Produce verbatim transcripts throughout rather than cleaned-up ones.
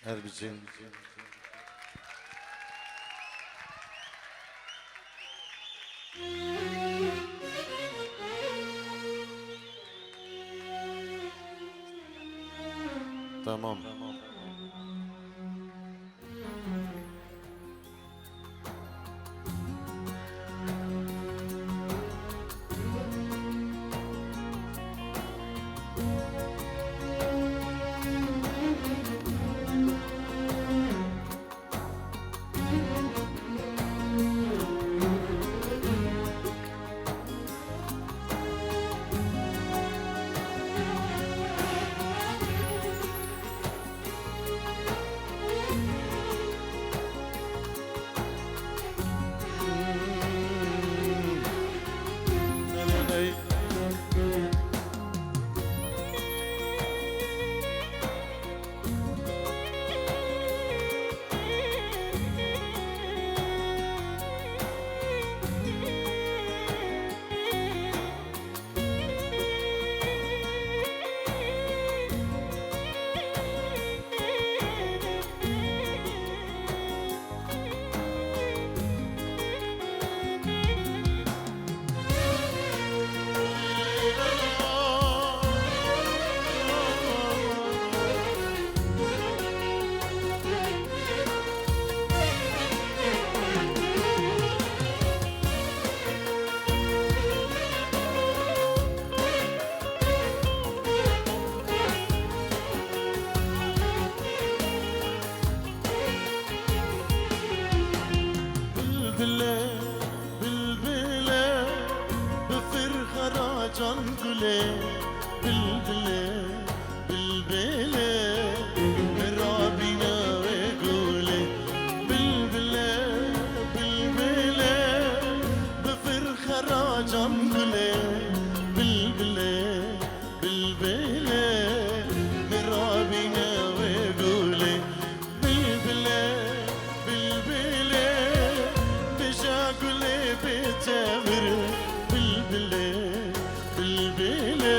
Her bicin. Tamam. Bilbile, bilbile, bifir xeracan gulê. Bilbile, bilbile, mirabîne wê gulê. Bilbile, bilbile, bifir xeracan gulê. Bilbile, bilbile, mirabîne wê gulê. Bilbile, bilbile, bija gulê bê tevir. Bilbile, bilbile,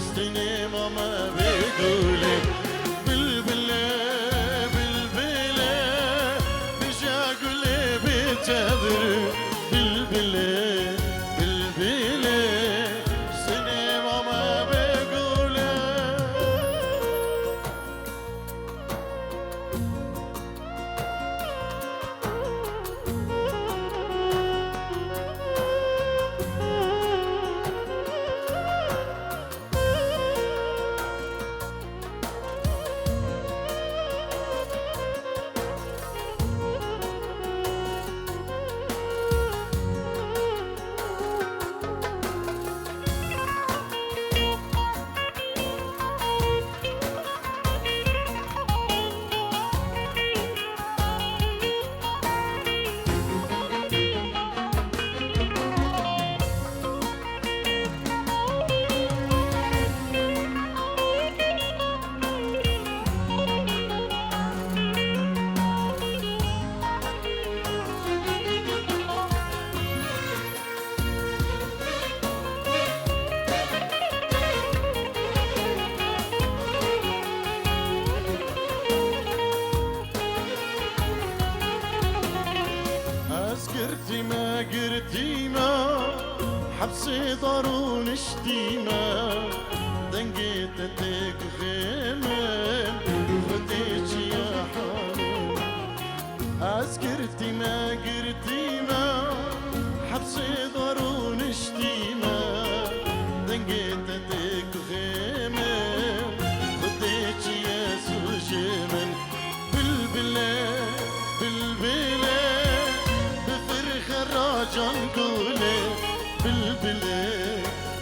stinê mame bê gulê. Bilbile, bilbile, bija gulê bê tevir. Bilbile, bilbile, stinê mame bê gulê. Ez girtîme, girtîme, hepsê dar û niştîme, dengê te tê guhê min, xwedê çi ye halê min. Ez girtîme, girtîme, hepsê dar û niştîme, dengê te tê guhê min, xwedê çi ye sûcê min. Bilbile, bilbile, bifir xeracan gulê. Bilbile,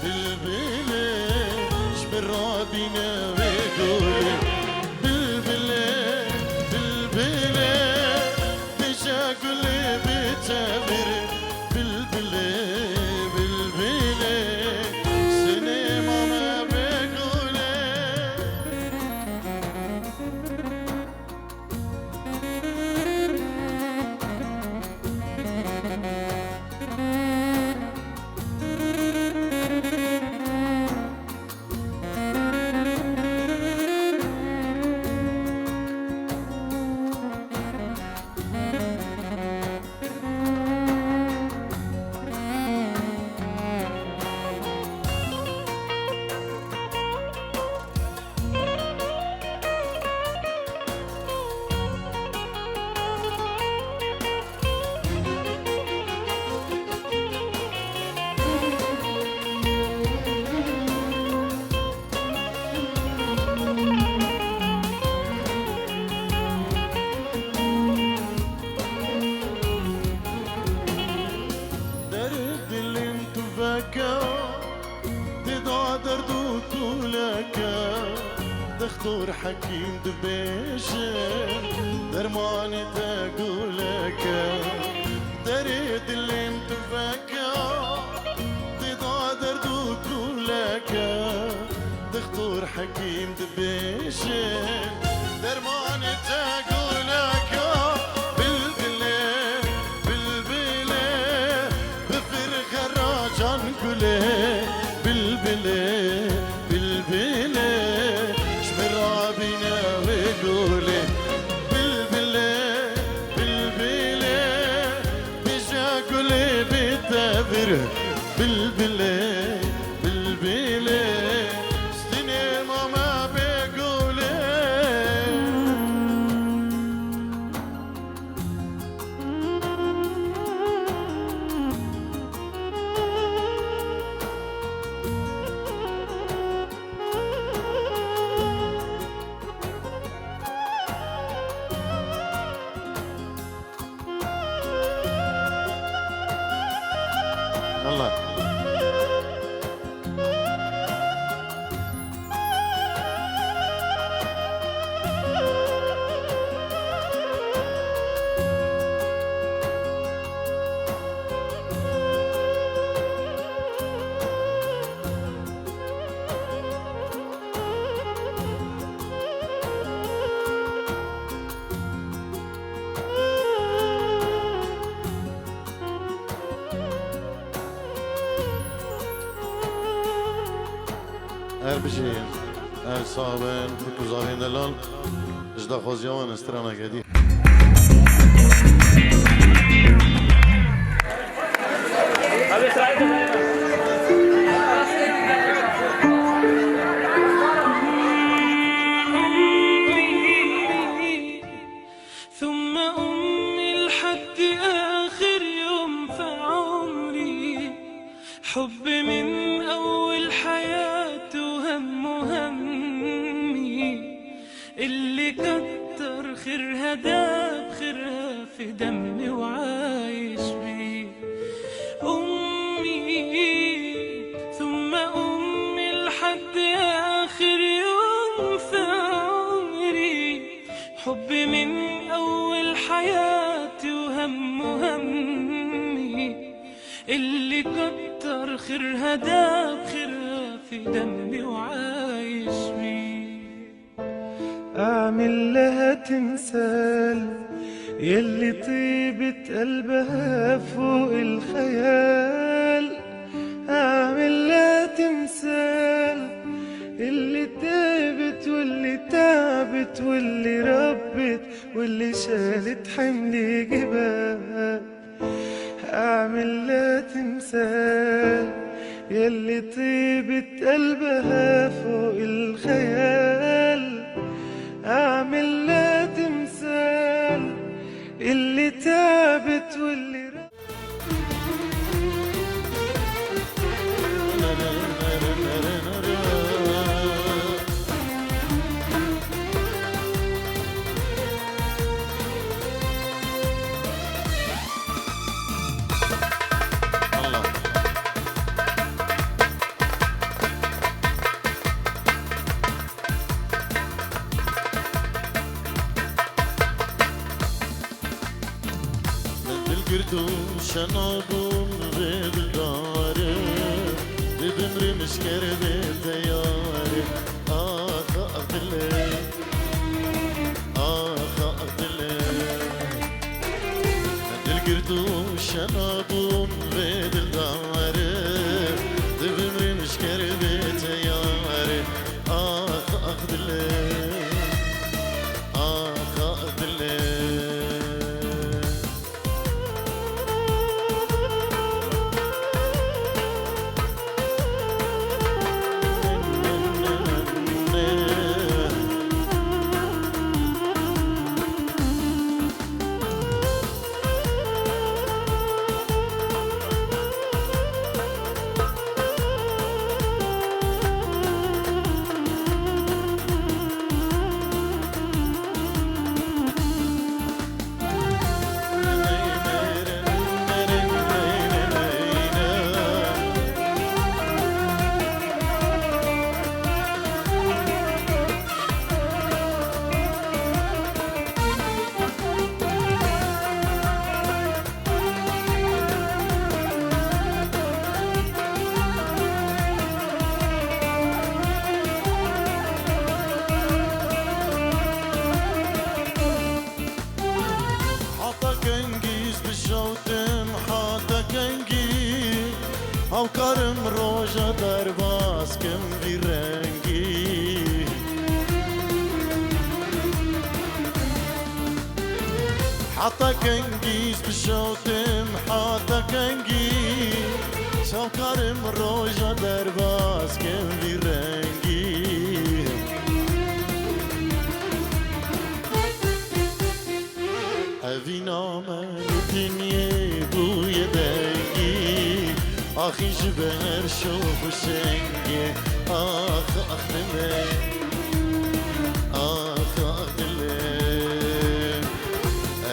bilbile, ji min re bîne wê gulê. Bilbile, bilbile, bija gulê bê tevir. Bilbile, bilbile, stinê mame bê gulê. Dixtor hekîm dibêjin, dermanê te guleke, derê dilêm tuveke, dida derd û kuleke. Dixtor hekîm dibêjin, dermanê te guleke, bilbilê, bilbilê, bifir xera can gulê, bilbilê. Bilbilê, ji min re bîne wê gulê. Bilbilê, bilbilê, bêje gulê bê tevir. Bilbilê, bilbilê, stinê mame bê gulê. Allah. Her bijî, her sax bin, kûk û zavên delal, ji daxwaziya wan ez straneke dî. ثم أمي لحد آخر يوم في عمري. حب من أول حياة وهم همي. اللي كتر خيرها داب خيرها في دمي وعايش بيه. أمي، ثم أمي لحد آخر يوم في عمري. حبي من أول حياتي وهم همي. اللي كتر خيرها داب خيرها في دمي وعايش بيه. أعمل لها تمثال، يلي طيبة قلبها فوق الخيال. أعمل لها تمثال، اللي تعبت واللي تعبت واللي ربت واللي شالت حمل جبال. أعمل لها تمثال، يلي طيبة قلبها فوق الخيال. أعمل لها تمثال، اللي تعبت واللي Min dil girt û şena bûm vê dildarê, dibimrim ji kerdê te yarê. Ax, ax, dilê. Ax, ax, dilê. Min dil girt û şena bûm vê dildarê, dibimrim ji kerdê te yarê. Ax, ax, dilê. Ax, ax, dilê. Karim roja derbas kim vî rengî. Heta kengî bişewtim, heta kengî. Çaw karim roja derbas kim vî rengî. Evîna me li dinyê bûye dengî, axî ji ber şox û şengê, ax, ax dilê, ax, ax dilê.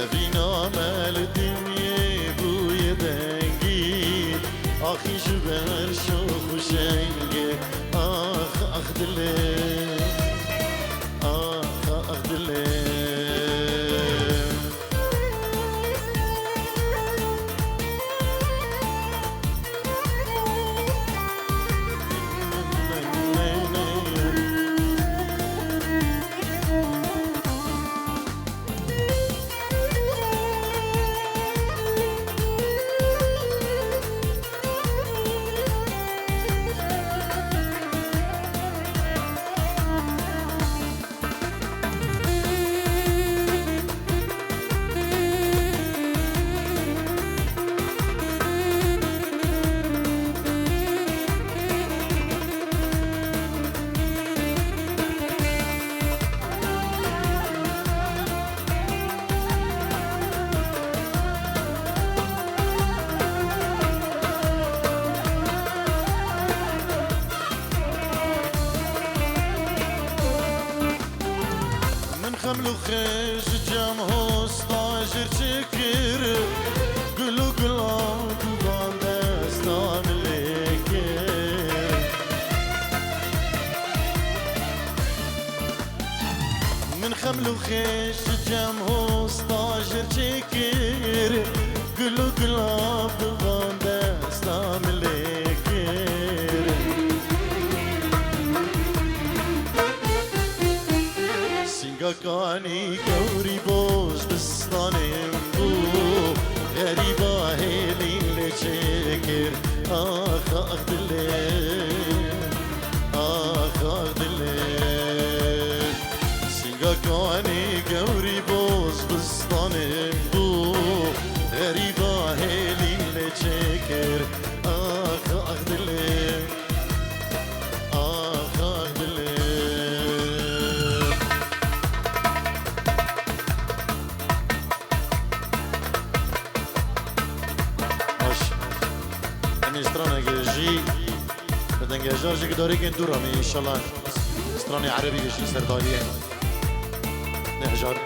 Evîna me li dinyê bûye dengî, axî ji ber şox û şengê, ax, ax dilê. Ax, ax dilê. Min xeml û xêj cem hosta jir çi kir, gul û gulav divan desta min lê kir. Min xeml û xêj cem hosta jir çi kir, gul û gulav divan desta min lê kir. Sînga kanî gewrî boz bistanê min bû, xerîba hêlîn lê çêkir. Ax, ax dilê, ax, ax dilê. Sînga kanî gewrî boz bistanê min bû, xerîba hêlîn lê çêkir. Ax, ax dilê. Ax, ax dilê. Baş. Em ê straneke jî bi dengê hejar jî gudarêkên dûr em ê înşallah stranê erebî jî ser dariyê. Nehjar.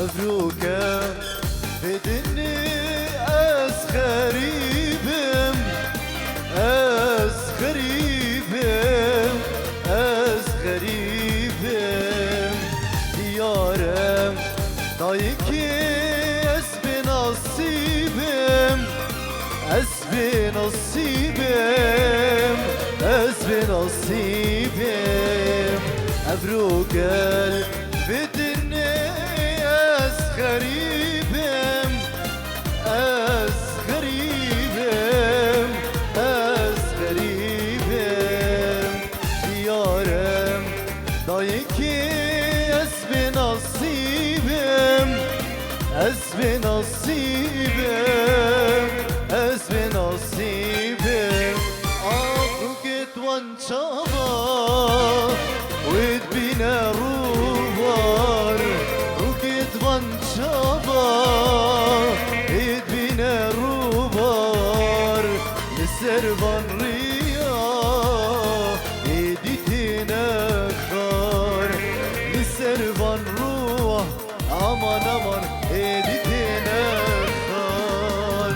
Evroke vê dinê ez xerîb im, ez xerîb im, ez xerîb im. Diyar im, dayikê ez bênasîb im. Rûgel vê dinê ez xerîb im, ez xerîb im, ez xerîb im. Diyar im, dayikê ez bênasîb im, ez bênasîb im, ez bênasîb im. Ah, rûgê wan çava wê dibîne rûvar, rûgê wan çava wê dibîne rûvar, li ser van riya êdî têne xar, li ser van rû, aman, aman, êdî têne xar.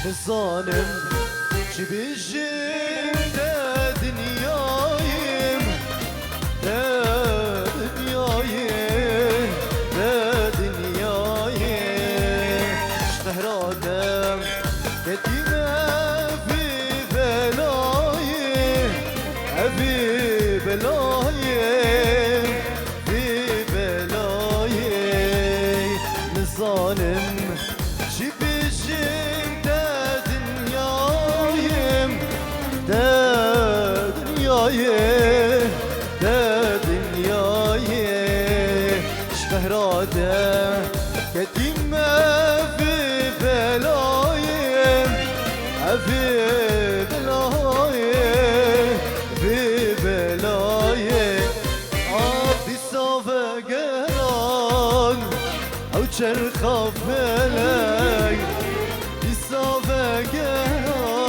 Nizanim çi bêjim, te dinyayê, te dinyayê, te dinyayê. Ji qehra te ketîme vê belayê, evê belayê, vê belayê. Nizanim çi bêjim, te dinyayê, te dinyayê, te dinyayê. Ji qehra te ketîme vê belayê, evê belayê, vê belayê. Ah, dîsa vegeran ew çerxa felek, dîsa vegeran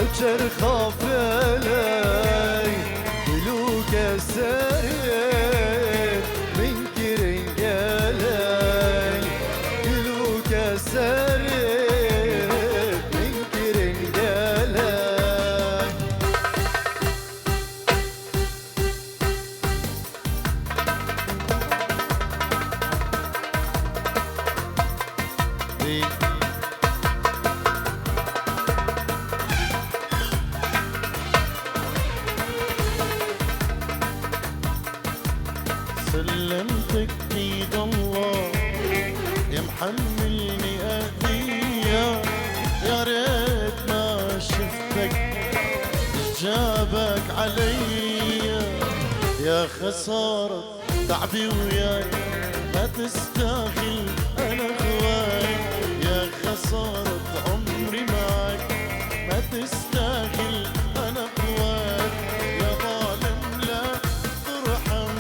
ew çerxa felek. Dilûke serê min kirin gelek, dilûke serê min kirin gelek. سلمتك بيد الله يا محملني أذية، يا ريت ما شفتك جابك عليا، يا خسارة تعبي وياي، ما تستاهل أنا هواي، يا خسارة عمري معاك، ما تستاهل أنا هواك، يا ظالم لا ترحم،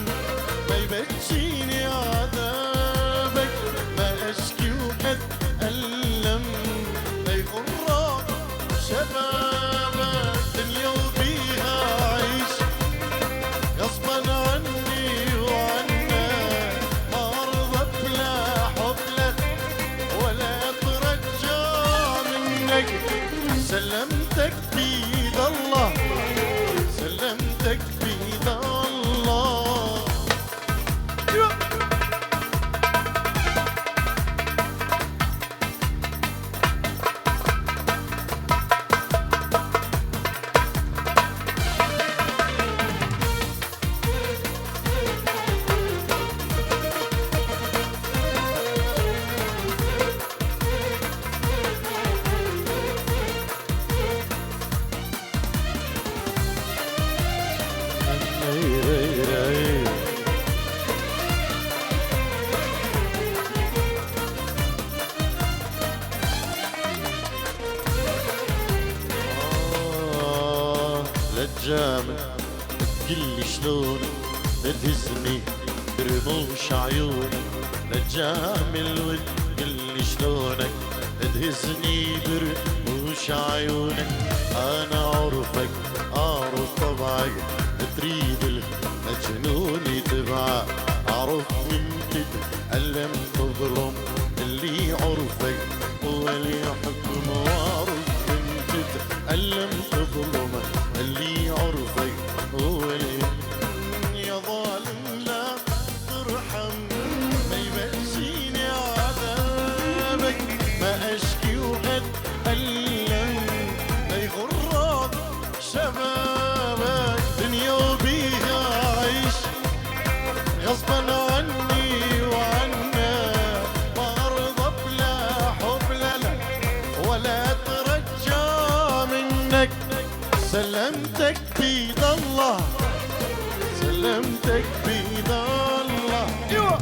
ما يبجيني عذابك، ما أشكي وقد ألم، ما يغرك شبابك، دنيا وبيها عيش، غصبا عني وعنك، ما أرضى بلا حب لك، ولا أترجى منك. سلمتك بيد الله، سلمتك بيد الله. لجام، قلي شلونك تهزني برموش عيونك. لجام الود، قلي شلونك تهزني برموش عيونك. أنا عرفك، أعرف طبعك، تريد المجنون يتبعك. أعرف من تتألم تظلم اللي عرفك هو اللي يحكم. وأعرف من تتألم تظلم اللي عرفك هو اللي، يا ظالم لا ترحم، ما يبكيني عذابك، ما أشكي وأتألم، ما يغرك شبابك، دنيا وبيها عيش غصبا عني وعنك، ما أرضى بلا حب، لا، لا، ولا أترجى منك. سلمتك بيد الله، سلمتك بيد الله. ايوه.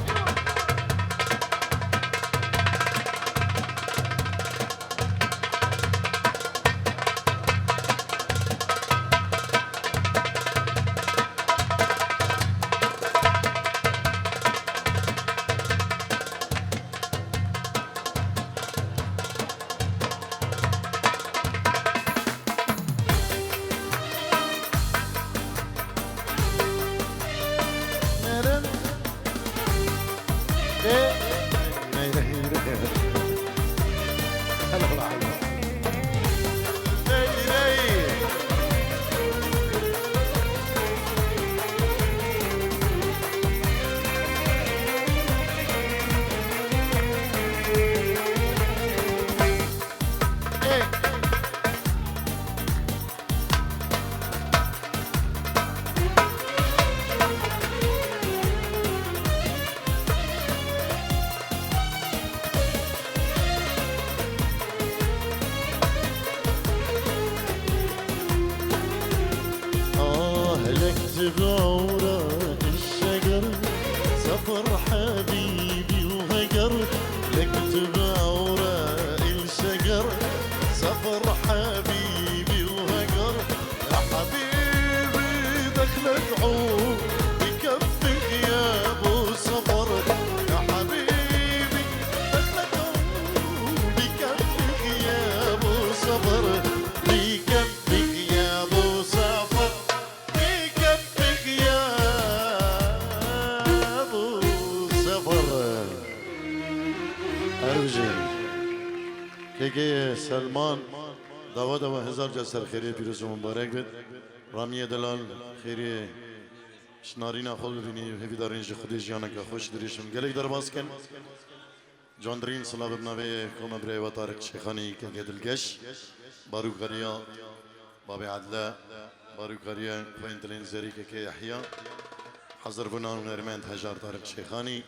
آه، لك تبع وراء الشجر، سفر حبيبي وهجر. لك تبع وراء الشجر، سفر حبيبي وهجر. يا حبيبي دخلت عود بكف غياب وصبر. يا حبيبي دخلت عود بكف غياب وصبر. بكف غياب وصبر. بكف غياب وصبر. Erujê. Kekê Selman, dawa dawa hezar ca ser xêrê pîroz û mubarek bit. Ramiyê delal, xêrê ji narîna xwe bibînî, hêvîdarên ji Xwedê jiyaneke xweş dirêj bin. Gelek derbas kin. Ciwantirîn silav bi navê koma birayê we Tariq Şêxanî, kekê dilgeş, barûkariya babê Edle, barûkariya xweyên dilên zerî kekê Yehya, hezir bûna hunermend Hejar Tariq Şêxanî,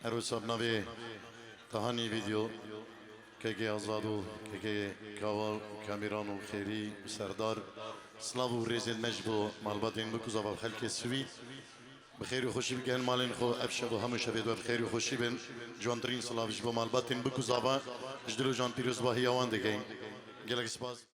her wisa bi navê Tahanî Vîdeo, Kekê Azad û Kekê Kawa û Kamîran û Xêrî û Serdar, silav û rêzên me ji bo malbatên Bikuzava û xelkê Swîd. Bi xêr û xweşî bigihên malên xwe ev şev û hemû şevê dua bi xêr û xweşî bin. Ciwantirîn silav ji bo malbatên Bikuzava, ji dil û can pîrozbahiya wan dikin. Gelek spas.